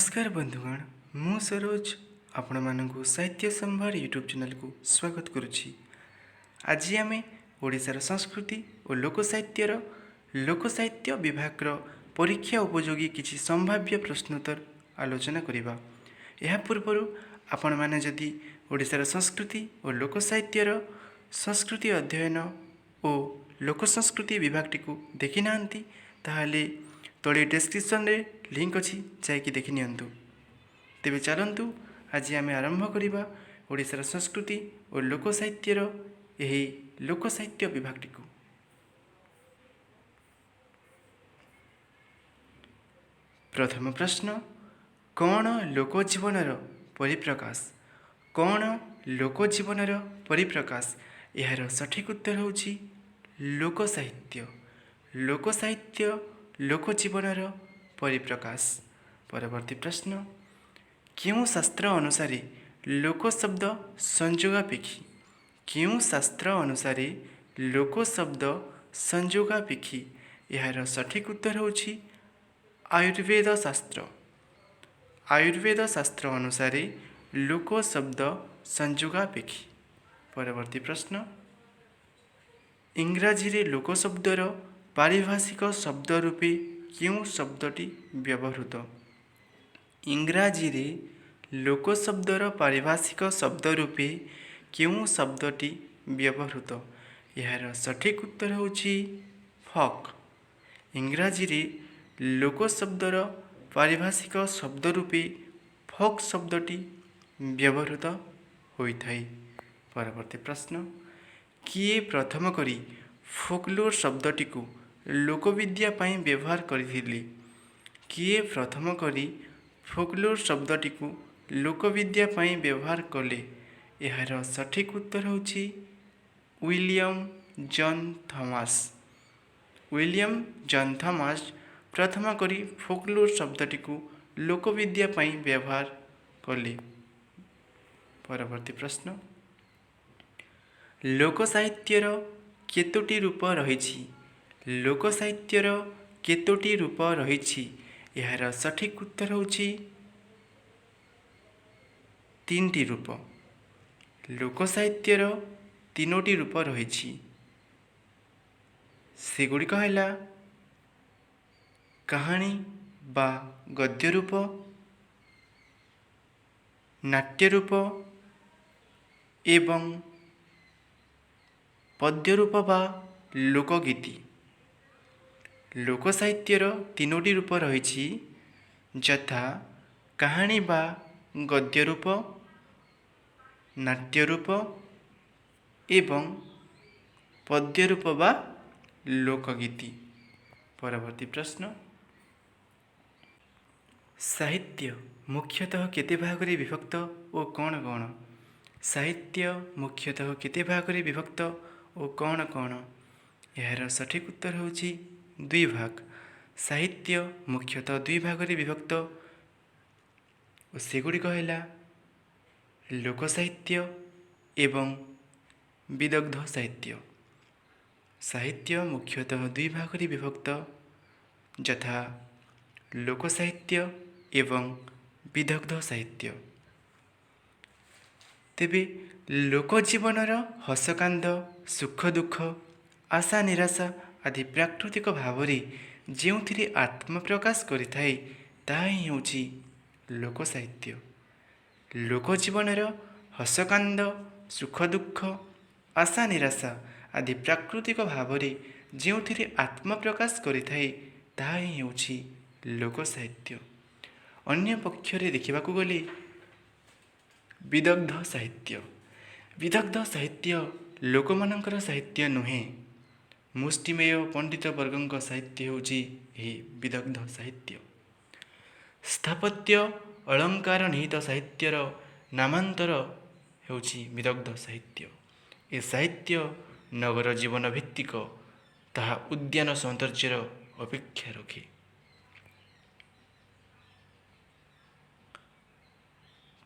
ନମସ୍କାର ବନ୍ଧୁଗଣ, ମୁଁ ସରୋଜ ଆପଣମାନଙ୍କୁ ସାହିତ୍ୟ ସମ୍ଭାର ୟୁଟ୍ୟୁବ୍ ଚ୍ୟାନେଲକୁ ସ୍ୱାଗତ କରୁଛି। ଆଜି ଆମେ ଓଡ଼ିଶାର ସଂସ୍କୃତି ଓ ଲୋକ ସାହିତ୍ୟର ଲୋକ ସାହିତ୍ୟ ବିଭାଗର ପରୀକ୍ଷା ଉପଯୋଗୀ କିଛି ସମ୍ଭାବ୍ୟ ପ୍ରଶ୍ନୋତ୍ତର ଆଲୋଚନା କରିବା। ଏହା ପୂର୍ବରୁ ଆପଣମାନେ ଯଦି ଓଡ଼ିଶାର ସଂସ୍କୃତି ଓ ଲୋକ ସାହିତ୍ୟର ସଂସ୍କୃତି ଅଧ୍ୟୟନ ଓ ଲୋକ ସଂସ୍କୃତି ବିଭାଗଟିକୁ ଦେଖିନାହାନ୍ତି, ତାହେଲେ ତଳେ ଡେସ୍କ୍ରିପସନ୍ରେ ଲିଙ୍କ୍ ଅଛି, ଯାଇକି ଦେଖିନିଅନ୍ତୁ। ତେବେ ଚାଲନ୍ତୁ ଆଜି ଆମେ ଆରମ୍ଭ କରିବା ଓଡ଼ିଶାର ସଂସ୍କୃତି ଓ ଲୋକ ସାହିତ୍ୟର ଏହି ଲୋକ ସାହିତ୍ୟ ବିଭାଗଟିକୁ। ପ୍ରଥମ ପ୍ରଶ୍ନ, କ'ଣ ଲୋକ ଜୀବନର ପରିପ୍ରକାଶ? କ'ଣ ଲୋକ ଜୀବନର ପରିପ୍ରକାଶ? ଏହାର ସଠିକ୍ ଉତ୍ତର ହେଉଛି ଲୋକ ସାହିତ୍ୟ। ଲୋକ ସାହିତ୍ୟ ଲୋକ ଜୀବନର ପରିପ୍ରକାଶ। ପରବର୍ତ୍ତୀ ପ୍ରଶ୍ନ, କେଉଁ ଶାସ୍ତ୍ର ଅନୁସାରେ ଲୋକ ଶବ୍ଦ ସଂଯୋଗାପେକ୍ଷୀ? କେଉଁ ଶାସ୍ତ୍ର ଅନୁସାରେ ଲୋକ ଶବ୍ଦ ସଂଯୋଗାପେକ୍ଷୀ? ଏହାର ସଠିକ୍ ଉତ୍ତର ହେଉଛି ଆୟୁର୍ବେଦ ଶାସ୍ତ୍ର। ଆୟୁର୍ବେଦ ଶାସ୍ତ୍ର ଅନୁସାରେ ଲୋକ ଶବ୍ଦ ସଂଯୋଗାପେକ୍ଷୀ। ପରବର୍ତ୍ତୀ ପ୍ରଶ୍ନ, ଇଂରାଜୀରେ ଲୋକ ଶବ୍ଦର ପାରିଭାଷିକ ଶବ୍ଦ ରୂପେ କେଉଁ ଶବ୍ଦଟି ବ୍ୟବହୃତ? ଇଂରାଜୀରେ ଲୋକ ଶବ୍ଦର ପାରିଭାଷିକ ଶବ୍ଦ ରୂପେ କେଉଁ ଶବ୍ଦଟି ବ୍ୟବହୃତ? ଏହାର ସଠିକ୍ ଉତ୍ତର ହେଉଛି ଫକ୍। ଇଂରାଜୀରେ ଲୋକ ଶବ୍ଦର ପାରିଭାଷିକ ଶବ୍ଦ ରୂପେ ଫକ୍ ଶବ୍ଦଟି ବ୍ୟବହୃତ ହୋଇଥାଏ। ପରବର୍ତ୍ତୀ ପ୍ରଶ୍ନ, କିଏ ପ୍ରଥମ କରି ଫୋକଲୋର ଶବ୍ଦଟିକୁ ଲୋକବିଦ୍ୟା ପାଇଁ ବ୍ୟବହାର କରିଥିଲେ? କିଏ ପ୍ରଥମ କରି ଫୋକଲୋର ଶବ୍ଦଟିକୁ ଲୋକବିଦ୍ୟା ପାଇଁ ବ୍ୟବହାର କଲେ? ଏହାର ସଠିକ୍ ଉତ୍ତର ହେଉଛି ୱିଲିୟମ ଜନ୍ ଥମାସ। ୱିଲିୟମ ଜନ୍ ଥମାସ ପ୍ରଥମ କରି ଫୋକଲୋର ଶବ୍ଦଟିକୁ ଲୋକବିଦ୍ୟା ପାଇଁ ବ୍ୟବହାର କଲେ। ପରବର୍ତ୍ତୀ ପ୍ରଶ୍ନ, ଲୋକ ସାହିତ୍ୟର କେତୋଟି ରୂପ ରହିଛି? ଲୋକ ସାହିତ୍ୟର କେତୋଟି ରୂପ ରହିଛି? ଏହାର ସଠିକ୍ ଉତ୍ତର ହେଉଛି ତିନିଟି ରୂପ। ଲୋକ ସାହିତ୍ୟର ତିନୋଟି ରୂପ ରହିଛି। ସେଗୁଡ଼ିକ ହେଲା କାହାଣୀ ବା ଗଦ୍ୟ ରୂପ, ନାଟ୍ୟ ରୂପ ଏବଂ ପଦ୍ୟ ରୂପ ବା ଲୋକଗୀତି। ଲୋକ ସାହିତ୍ୟର ତିନୋଟି ରୂପ ରହିଛି, ଯଥା କାହାଣୀ ବା ଗଦ୍ୟ ରୂପ, ନାଟ୍ୟ ରୂପ ଏବଂ ପଦ୍ୟ ରୂପ ବା ଲୋକଗୀତି। ପରବର୍ତ୍ତୀ ପ୍ରଶ୍ନ, ସାହିତ୍ୟ ମୁଖ୍ୟତଃ କେତେ ଭାଗରେ ବିଭକ୍ତ ଓ କ'ଣ କ'ଣ? ସାହିତ୍ୟ ମୁଖ୍ୟତଃ କେତେ ଭାଗରେ ବିଭକ୍ତ ଓ କ'ଣ କ'ଣ? ଏହାର ସଠିକ୍ ଉତ୍ତର ହେଉଛି ଦୁଇ ଭାଗ। ସାହିତ୍ୟ ମୁଖ୍ୟତଃ ଦୁଇ ଭାଗରେ ବିଭକ୍ତ ଓ ସେଗୁଡ଼ିକ ହେଲା ଲୋକ ସାହିତ୍ୟ ଏବଂ ବିଦଗ୍ଧ ସାହିତ୍ୟ। ସାହିତ୍ୟ ମୁଖ୍ୟତଃ ଦୁଇ ଭାଗରେ ବିଭକ୍ତ, ଯଥା ଲୋକ ସାହିତ୍ୟ ଏବଂ ବିଦଗ୍ଧ ସାହିତ୍ୟ। ତେବେ ଲୋକ ଜୀବନର ହସକାନ୍ଦ, ସୁଖ ଦୁଃଖ, ଆଶା ନିରାଶା ଆଦି ପ୍ରାକୃତିକ ଭାବରେ ଯେଉଁଥିରେ ଆତ୍ମପ୍ରକାଶ କରିଥାଏ, ତାହା ହିଁ ହେଉଛି ଲୋକ ସାହିତ୍ୟ। ଲୋକ ଜୀବନର ହସକାନ୍ଦ, ସୁଖ ଦୁଃଖ, ଆଶା ନିରାଶା ଆଦି ପ୍ରାକୃତିକ ଭାବରେ ଯେଉଁଥିରେ ଆତ୍ମପ୍ରକାଶ କରିଥାଏ, ତାହା ହିଁ ହେଉଛି ଲୋକ ସାହିତ୍ୟ। ଅନ୍ୟ ପକ୍ଷରେ ଦେଖିବାକୁ ଗଲେ ବିଦଗ୍ଧ ସାହିତ୍ୟ। ବିଦଗ୍ଧ ସାହିତ୍ୟ ଲୋକମାନଙ୍କର ସାହିତ୍ୟ ନୁହେଁ, ମୁଷ୍ଟିମେୟ ପଣ୍ଡିତ ବର୍ଗଙ୍କ ସାହିତ୍ୟ ହେଉଛି ଏହି ବିଦଗ୍ଧ ସାହିତ୍ୟ। ସ୍ଥାପତ୍ୟ ଅଳଙ୍କାର ନିହିତ ସାହିତ୍ୟର ନାମାନ୍ତର ହେଉଛି ବିଦଗ୍ଧ ସାହିତ୍ୟ। ଏ ସାହିତ୍ୟ ନଗର ଜୀବନ ଭିତ୍ତିକ, ତାହା ଉଦ୍ୟାନ ସୌନ୍ଦର୍ଯ୍ୟର ଅପେକ୍ଷା ରଖେ।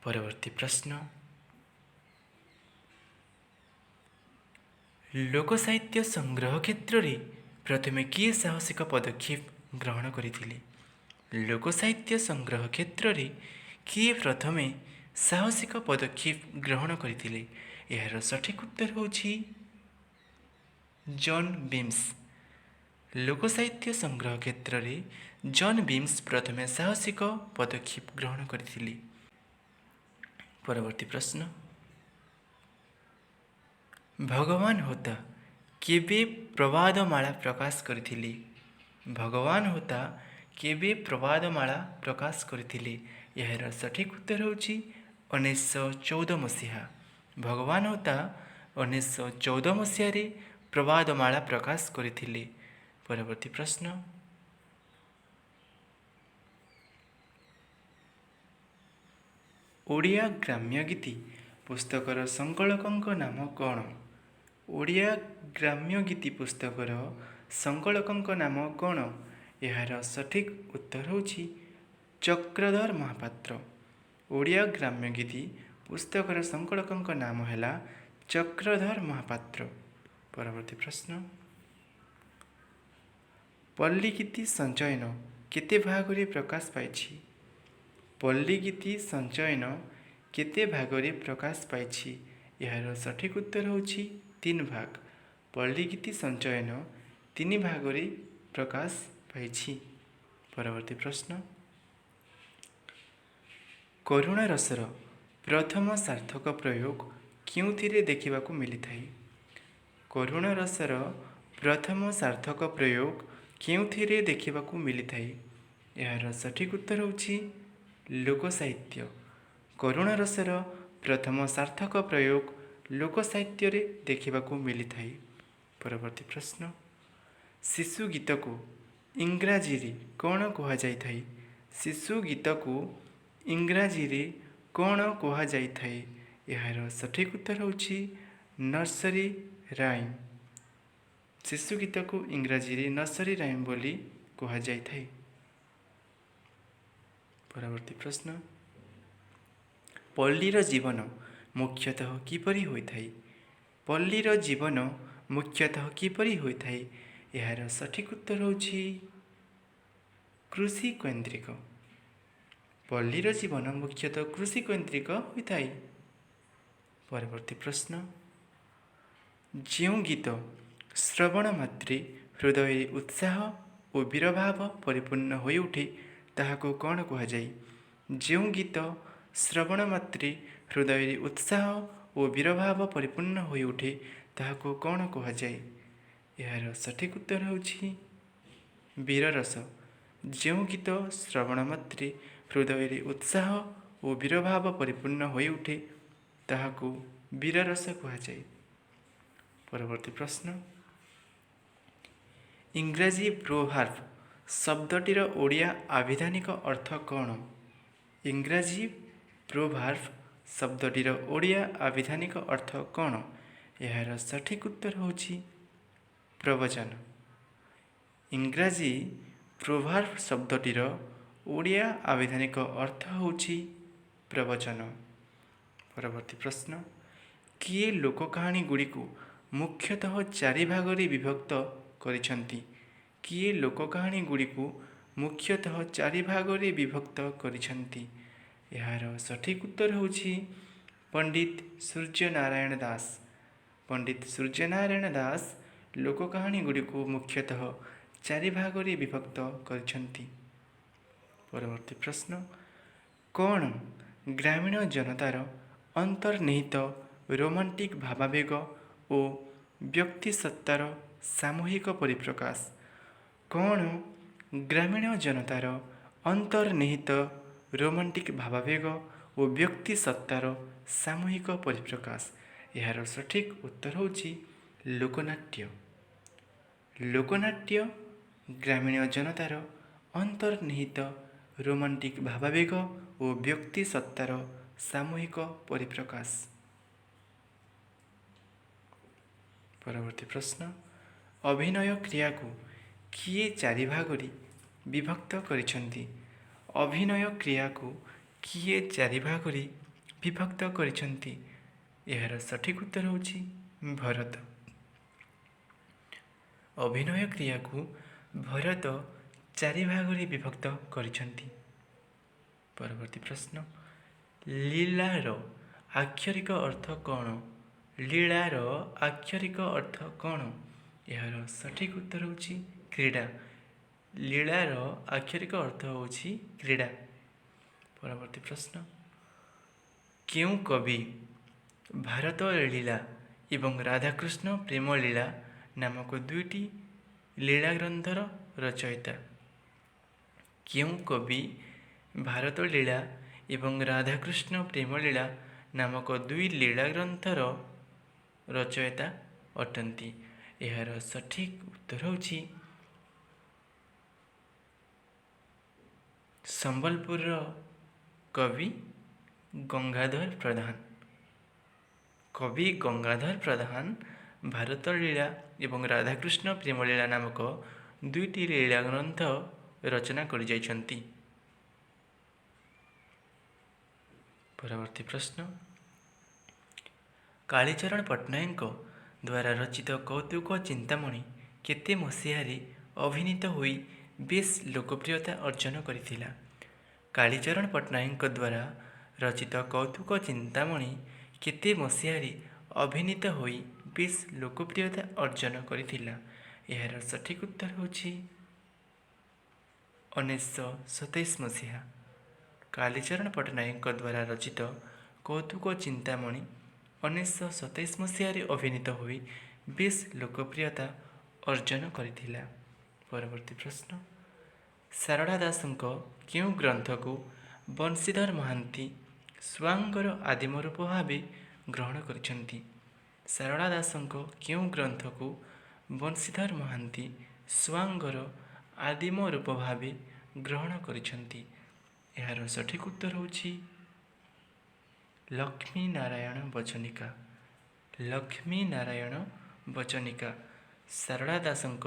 ପରବର୍ତ୍ତୀ ପ୍ରଶ୍ନ, ଲୋକ ସାହିତ୍ୟ ସଂଗ୍ରହ କ୍ଷେତ୍ରରେ ପ୍ରଥମେ କିଏ ସାହସିକ ପଦକ୍ଷେପ ଗ୍ରହଣ କରିଥିଲେ? ଲୋକସାହିତ୍ୟ ସଂଗ୍ରହ କ୍ଷେତ୍ରରେ କିଏ ପ୍ରଥମେ ସାହସିକ ପଦକ୍ଷେପ ଗ୍ରହଣ କରିଥିଲେ? ଏହାର ସଠିକ୍ ଉତ୍ତର ହେଉଛି ଜନ୍ ବିମ୍ସ। ଲୋକସାହିତ୍ୟ ସଂଗ୍ରହ କ୍ଷେତ୍ରରେ ଜନ୍ ବିମ୍ସ ପ୍ରଥମେ ସାହସିକ ପଦକ୍ଷେପ ଗ୍ରହଣ କରିଥିଲେ। ପରବର୍ତ୍ତୀ ପ୍ରଶ୍ନ, ଭଗବାନ ହୋତା କେବେ ପ୍ରବାଦମାଳା ପ୍ରକାଶ କରିଥିଲେ? ଭଗବାନ ହୋତା କେବେ ପ୍ରବାଦମାଳା ପ୍ରକାଶ କରିଥିଲେ? ଏହାର ସଠିକ୍ ଉତ୍ତର ହେଉଛି 1914 ମସିହା। ଭଗବାନ ହୋତା 1914 ମସିହାରେ ପ୍ରବାଦମାଳା ପ୍ରକାଶ କରିଥିଲେ। ପରବର୍ତ୍ତୀ ପ୍ରଶ୍ନ, ଓଡ଼ିଆ ଗ୍ରାମ୍ୟ ଗୀତି ପୁସ୍ତକର ସଂକଳକଙ୍କ ନାମ କ'ଣ? ଓଡ଼ିଆ ଗ୍ରାମ୍ୟ ଗୀତି ପୁସ୍ତକର ସଂକଳକଙ୍କ ନାମ କ'ଣ? ଏହାର ସଠିକ୍ ଉତ୍ତର ହେଉଛି ଚକ୍ରଧର ମହାପାତ୍ର। ଓଡ଼ିଆ ଗ୍ରାମ୍ୟ ଗୀତି ପୁସ୍ତକର ସଂକଳକଙ୍କ ନାମ ହେଲା ଚକ୍ରଧର ମହାପାତ୍ର। ପରବର୍ତ୍ତୀ ପ୍ରଶ୍ନ, ପଲ୍ଲୀଗୀତି ସଞ୍ଚୟନ କେତେ ଭାଗରେ ପ୍ରକାଶ ପାଇଛି? ପଲ୍ଲୀଗୀତି ସଞ୍ଚୟନ କେତେ ଭାଗରେ ପ୍ରକାଶ ପାଇଛି? ଏହାର ସଠିକ୍ ଉତ୍ତର ହେଉଛି 3 ଭାଗ। ପଲ୍ଲୀଗୀତି ସଞ୍ଚୟନ 3 ଭାଗରେ ପ୍ରକାଶ ପାଇଛି। ପରବର୍ତ୍ତୀ ପ୍ରଶ୍ନ, କରୁଣ ରସର ପ୍ରଥମ ସାର୍ଥକ ପ୍ରୟୋଗ କେଉଁଥିରେ ଦେଖିବାକୁ ମିଳିଥାଏ? କରୁଣ ରସର ପ୍ରଥମ ସାର୍ଥକ ପ୍ରୟୋଗ କେଉଁଥିରେ ଦେଖିବାକୁ ମିଳିଥାଏ? ଏହାର ସଠିକ୍ ଉତ୍ତର ହେଉଛି ଲୋକସାହିତ୍ୟ। କରୁଣ ରସର ପ୍ରଥମ ସାର୍ଥକ ପ୍ରୟୋଗ ଲୋକସାହିତ୍ୟରେ ଦେଖିବାକୁ ମିଳିଥାଏ। ପରବର୍ତ୍ତୀ ପ୍ରଶ୍ନ, ଶିଶୁ ଗୀତକୁ ଇଂରାଜୀରେ କ'ଣ କୁହାଯାଇଥାଏ? ଶିଶୁ ଗୀତକୁ ଇଂରାଜୀରେ କ'ଣ କୁହାଯାଇଥାଏ? ଏହାର ସଠିକ୍ ଉତ୍ତର ହେଉଛି ନର୍ସରୀ ରାଇମ୍। ଶିଶୁ ଗୀତକୁ ଇଂରାଜୀରେ ନର୍ସରୀ ରାଇମ୍ ବୋଲି କୁହାଯାଇଥାଏ। ପରବର୍ତ୍ତୀ ପ୍ରଶ୍ନ, ପଲ୍ଲୀର ଜୀବନ ମୁଖ୍ୟତଃ କିପରି ହୋଇଥାଏ? ପଲ୍ଲୀର ଜୀବନ ମୁଖ୍ୟତଃ କିପରି ହୋଇଥାଏ? ଏହାର ସଠିକ୍ ଉତ୍ତର ହେଉଛି କୃଷି କୈନ୍ଦ୍ରିକ। ପଲ୍ଲୀର ଜୀବନ ମୁଖ୍ୟତଃ କୃଷି କୈନ୍ଦ୍ରିକ ହୋଇଥାଏ। ପରବର୍ତ୍ତୀ ପ୍ରଶ୍ନ, ଯେଉଁ ଗୀତ ଶ୍ରବଣ ମାତ୍ରେ ହୃଦୟରେ ଉତ୍ସାହ ଓ ବୀରଭାବ ପରିପୂର୍ଣ୍ଣ ହୋଇଉଠେ ତାହାକୁ କ'ଣ କୁହାଯାଏ? ଯେଉଁ ଗୀତ ଶ୍ରବଣ ମାତ୍ରେ ହୃଦୟରେ ଉତ୍ସାହ ଓ ବୀରଭାବ ପରିପୂର୍ଣ୍ଣ ହୋଇଉଠେ ତାହାକୁ କ'ଣ କୁହାଯାଏ? ଏହାର ସଠିକ୍ ଉତ୍ତର ହେଉଛି ବୀରରସ। ଯେଉଁ ଗୀତ ଶ୍ରବଣ ମାତ୍ରେ ହୃଦୟରେ ଉତ୍ସାହ ଓ ବୀରଭାବ ପରିପୂର୍ଣ୍ଣ ହୋଇଉଠେ ତାହାକୁ ବୀରରସ କୁହାଯାଏ। ପରବର୍ତ୍ତୀ ପ୍ରଶ୍ନ, ଇଂରାଜୀ ପ୍ରୋଭାର୍ବ ଶବ୍ଦଟିର ଓଡ଼ିଆ ଆଭିଧାନିକ ଅର୍ଥ କ'ଣ? ଇଂରାଜୀ ପ୍ରୋଭାର୍ବ ଶବ୍ଦଟିର ଓଡ଼ିଆ ଆଭିଧାନିକ ଅର୍ଥ କ'ଣ? ଏହାର ସଠିକ୍ ଉତ୍ତର ହେଉଛି ପ୍ରବଚନ। ଇଂରାଜୀ ପ୍ରୋଭାର୍ବ ଶବ୍ଦଟିର ଓଡ଼ିଆ ଆଭିଧାନିକ ଅର୍ଥ ହେଉଛି ପ୍ରବଚନ। ପରବର୍ତ୍ତୀ ପ୍ରଶ୍ନ, କିଏ ଲୋକକାହାଣୀ ଗୁଡ଼ିକୁ ମୁଖ୍ୟତଃ 4 ଭାଗରେ ବିଭକ୍ତ କରିଛନ୍ତି? କିଏ ଲୋକକାହାଣୀ ଗୁଡ଼ିକୁ ମୁଖ୍ୟତଃ 4 ଭାଗରେ ବିଭକ୍ତ କରିଛନ୍ତି? ଏହାର ସଠିକ୍ ଉତ୍ତର ହେଉଛି ପଣ୍ଡିତ ସୂର୍ଯ୍ୟନାରାୟଣ ଦାସ। ପଣ୍ଡିତ ସୂର୍ଯ୍ୟନାରାୟଣ ଦାସ ଲୋକକାହାଣୀ ଗୁଡ଼ିକୁ ମୁଖ୍ୟତଃ 4 ଭାଗରେ ବିଭକ୍ତ କରିଛନ୍ତି। ପରବର୍ତ୍ତୀ ପ୍ରଶ୍ନ, କ'ଣ ଗ୍ରାମୀଣ ଜନତାର ଅନ୍ତର୍ନିହିତ ରୋମାଣ୍ଟିକ୍ ଭାବାବେଗ ଓ ବ୍ୟକ୍ତିସତ୍ତାର ସାମୂହିକ ପରିପ୍ରକାଶ? କ'ଣ ଗ୍ରାମୀଣ ଜନତାର ଅନ୍ତର୍ନିହିତ ରୋମାଣ୍ଟିକ୍ ଭାବାବେଗ ଓ ବ୍ୟକ୍ତିସତ୍ତାର ସାମୂହିକ ପରିପ୍ରକାଶ? ଏହାର ସଠିକ୍ ଉତ୍ତର ହେଉଛି ଲୋକନାଟ୍ୟ। ଲୋକନାଟ୍ୟ ଗ୍ରାମୀଣ ଜନତାର ଅନ୍ତର୍ନିହିତ ରୋମାଣ୍ଟିକ୍ ଭାବାବେଗ ଓ ବ୍ୟକ୍ତିସତ୍ତାର ସାମୂହିକ ପରିପ୍ରକାଶ। ପରବର୍ତ୍ତୀ ପ୍ରଶ୍ନ, ଅଭିନୟ କ୍ରିୟାକୁ କିଏ 4 ଭାଗରେ ବିଭକ୍ତ କରିଛନ୍ତି? ଅଭିନୟ କ୍ରିୟାକୁ କିଏ 4 ଭାଗରେ ବିଭକ୍ତ କରିଛନ୍ତି? ଏହାର ସଠିକ୍ ଉତ୍ତର ହେଉଛି ଭରତ। ଅଭିନୟ କ୍ରିୟାକୁ ଭରତ ଚାରି ଭାଗରେ ବିଭକ୍ତ କରିଛନ୍ତି। ପରବର୍ତ୍ତୀ ପ୍ରଶ୍ନ, ଲୀଳାର ଆକ୍ଷରିକ ଅର୍ଥ କ'ଣ? ଲୀଳାର ଆକ୍ଷରିକ ଅର୍ଥ କ'ଣ? ଏହାର ସଠିକ୍ ଉତ୍ତର ହେଉଛି କ୍ରୀଡ଼ା। ଲୀଳାର ଆକ୍ଷରିକ ଅର୍ଥ ହେଉଛି କ୍ରୀଡ଼ା। ପରବର୍ତ୍ତୀ ପ୍ରଶ୍ନ, କେଉଁ କବି ଭାରତ ଲୀଳା ଏବଂ ରାଧାକୃଷ୍ଣ ପ୍ରେମ ଲୀଳା ନାମକ ଦୁଇଟି ଲୀଳା ଗ୍ରନ୍ଥର ରଚୟିତା? କେଉଁ କବି ଭାରତ ଲୀଳା ଏବଂ ରାଧାକୃଷ୍ଣ ପ୍ରେମ ଲୀଳା ନାମକ ଦୁଇ ଲୀଳା ଗ୍ରନ୍ଥର ରଚୟିତା ଅଟନ୍ତି? ଏହାର ସଠିକ୍ ଉତ୍ତର ହେଉଛି ସମ୍ବଲପୁରର କବି ଗଙ୍ଗାଧର ପ୍ରଧାନ। କବି ଗଙ୍ଗାଧର ପ୍ରଧାନ ଭାରତ ଲୀଳା ଏବଂ ରାଧାକୃଷ୍ଣ ପ୍ରେମଲୀଳା ନାମକ ଦୁଇଟି ଲୀଳା ଗ୍ରନ୍ଥ ରଚନା କରିଯାଇଛନ୍ତି। ପରବର୍ତ୍ତୀ ପ୍ରଶ୍ନ, କାଳୀଚରଣ ପଟ୍ଟନାୟକଙ୍କ ଦ୍ୱାରା ରଚିତ କୌତୁକ ଚିନ୍ତାମଣି କେତେ ମସିହାରେ ଅଭିନୀତ ହୋଇ ବେଶ୍ ଲୋକପ୍ରିୟତା ଅର୍ଜନ କରିଥିଲା? କାଳୀଚରଣ ପଟ୍ଟନାୟକଙ୍କ ଦ୍ୱାରା ରଚିତ କୌତୁକ ଚିନ୍ତାମଣି କେତେ ମସିହାରେ ଅଭିନୀତ ହୋଇ ବେଶ୍ ଲୋକପ୍ରିୟତା ଅର୍ଜନ କରିଥିଲା? ଏହାର ସଠିକ୍ ଉତ୍ତର ହେଉଛି 1927 ମସିହା। କାଳୀଚରଣ ପଟ୍ଟନାୟକଙ୍କ ଦ୍ୱାରା ରଚିତ କୌତୁକ ଚିନ୍ତାମଣି 1927 ମସିହାରେ ଅଭିନୀତ ହୋଇ ବେଶ୍ ଲୋକପ୍ରିୟତା ଅର୍ଜନ କରିଥିଲା। ପରବର୍ତ୍ତୀ ପ୍ରଶ୍ନ, ସାରଳା ଦାସଙ୍କ କେଉଁ ଗ୍ରନ୍ଥକୁ ବଂଶୀଧର ମହାନ୍ତି ସୁଆଙ୍ଗର ଆଦିମ ରୂପ ଭାବେ ଗ୍ରହଣ କରିଛନ୍ତି? ସାରଳା ଦାସଙ୍କ କେଉଁ ଗ୍ରନ୍ଥକୁ ବଂଶୀଧର ମହାନ୍ତି ସୁଆଙ୍ଗର ଆଦିମ ରୂପ ଭାବେ ଗ୍ରହଣ କରିଛନ୍ତି? ଏହାର ସଠିକ୍ ଉତ୍ତର ହେଉଛି ଲକ୍ଷ୍ମୀ ନାରାୟଣ ବଚନିକା। ଲକ୍ଷ୍ମୀ ନାରାୟଣ ବଚନିକା। ସାରଳା ଦାସଙ୍କ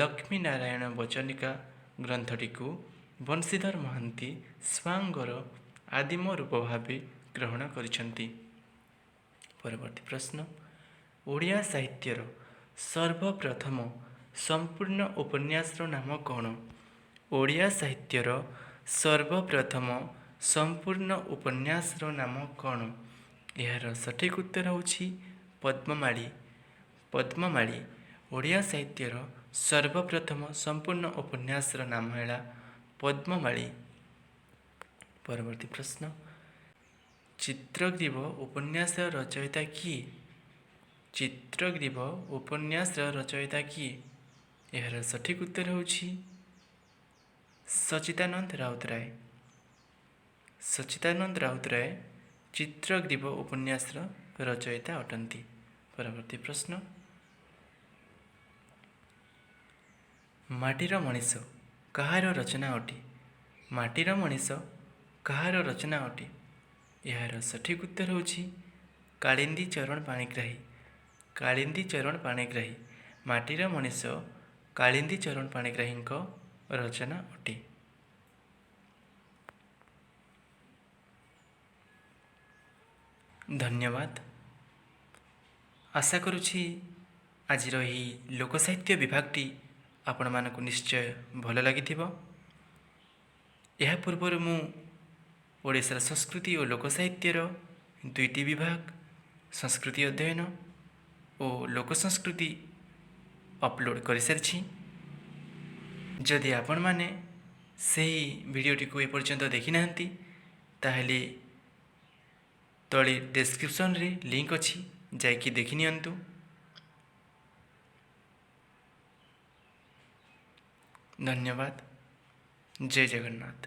ଲକ୍ଷ୍ମୀ ନାରାୟଣ ବଚନିକା ଗ୍ରନ୍ଥଟିକୁ ବଂଶୀଧର ମହାନ୍ତି ସୁଆଙ୍ଗର ଆଦିମ ରୂପ ଭାବେ ଗ୍ରହଣ କରିଛନ୍ତି। ପରବର୍ତ୍ତୀ ପ୍ରଶ୍ନ, ଓଡ଼ିଆ ସାହିତ୍ୟର ସର୍ବପ୍ରଥମ ସମ୍ପୂର୍ଣ୍ଣ ଉପନ୍ୟାସର ନାମ କ'ଣ? ଓଡ଼ିଆ ସାହିତ୍ୟର ସର୍ବପ୍ରଥମ ସମ୍ପୂର୍ଣ୍ଣ ଉପନ୍ୟାସର ନାମ କ'ଣ? ଏହାର ସଠିକ୍ ଉତ୍ତର ହେଉଛି ପଦ୍ମମାଳୀ। ପଦ୍ମମାଳୀ। ଓଡ଼ିଆ ସାହିତ୍ୟର ସର୍ବପ୍ରଥମ ସମ୍ପୂର୍ଣ୍ଣ ଉପନ୍ୟାସର ନାମ ହେଲା ପଦ୍ମମାଳୀ। ପରବର୍ତ୍ତୀ ପ୍ରଶ୍ନ, ଚିତ୍ରଗ୍ରୀବ ଉପନ୍ୟାସର ରଚୟିତା କିଏ? ଚିତ୍ରଗ୍ରୀବ ଉପନ୍ୟାସର ରଚୟିତା କିଏ? ଏହାର ସଠିକ୍ ଉତ୍ତର ହେଉଛି ସଚ୍ଚିଦାନନ୍ଦ ରାଉତରାୟ। ସଚ୍ଚିଦାନନ୍ଦ ରାଉତରାୟ ଚିତ୍ରଗ୍ରୀବ ଉପନ୍ୟାସର ରଚୟିତା ଅଟନ୍ତି। ପରବର୍ତ୍ତୀ ପ୍ରଶ୍ନ, ମାଟିର ମଣିଷ କାହାର ରଚନା ଅଟେ? ମାଟିର ମଣିଷ କାହାର ରଚନା ଅଟେ? ଏହାର ସଠିକ୍ ଉତ୍ତର ହେଉଛି କାଳିନ୍ଦୀ ଚରଣ ପାଣିଗ୍ରାହୀ। କାଳିନ୍ଦୀ ଚରଣ ପାଣିଗ୍ରାହୀ। ମାଟିର ମଣିଷ କାଳିନ୍ଦୀ ଚରଣ ପାଣିଗ୍ରାହୀଙ୍କ ରଚନା ଅଟେ। ଧନ୍ୟବାଦ। ଆଶା କରୁଛି ଆଜିର ଏହି ଲୋକସାହିତ୍ୟ ବିଭାଗଟି ଆପଣମାନଙ୍କୁ ନିଶ୍ଚୟ ଭଲ ଲାଗିଥିବ। ଏହା ପୂର୍ବରୁ ମୁଁ ଓଡ଼ିଶାର ସଂସ୍କୃତି ଓ ଲୋକସାହିତ୍ୟର ଦୁଇଟି ବିଭାଗ, ସଂସ୍କୃତି ଅଧ୍ୟୟନ ଓ ଲୋକ ସଂସ୍କୃତି ଅପଲୋଡ଼ କରିସାରିଛି। ଯଦି ଆପଣମାନେ ସେହି ଭିଡ଼ିଓଟିକୁ ଏପର୍ଯ୍ୟନ୍ତ ଦେଖିନାହାନ୍ତି, ତାହେଲେ ତଳେ ଡେସ୍କ୍ରିପସନ୍ରେ ଲିଙ୍କ୍ ଅଛି, ଯାଇକି ଦେଖିନିଅନ୍ତୁ। ଧନ୍ୟବାଦ। ଜୟ ଜଗନ୍ନାଥ।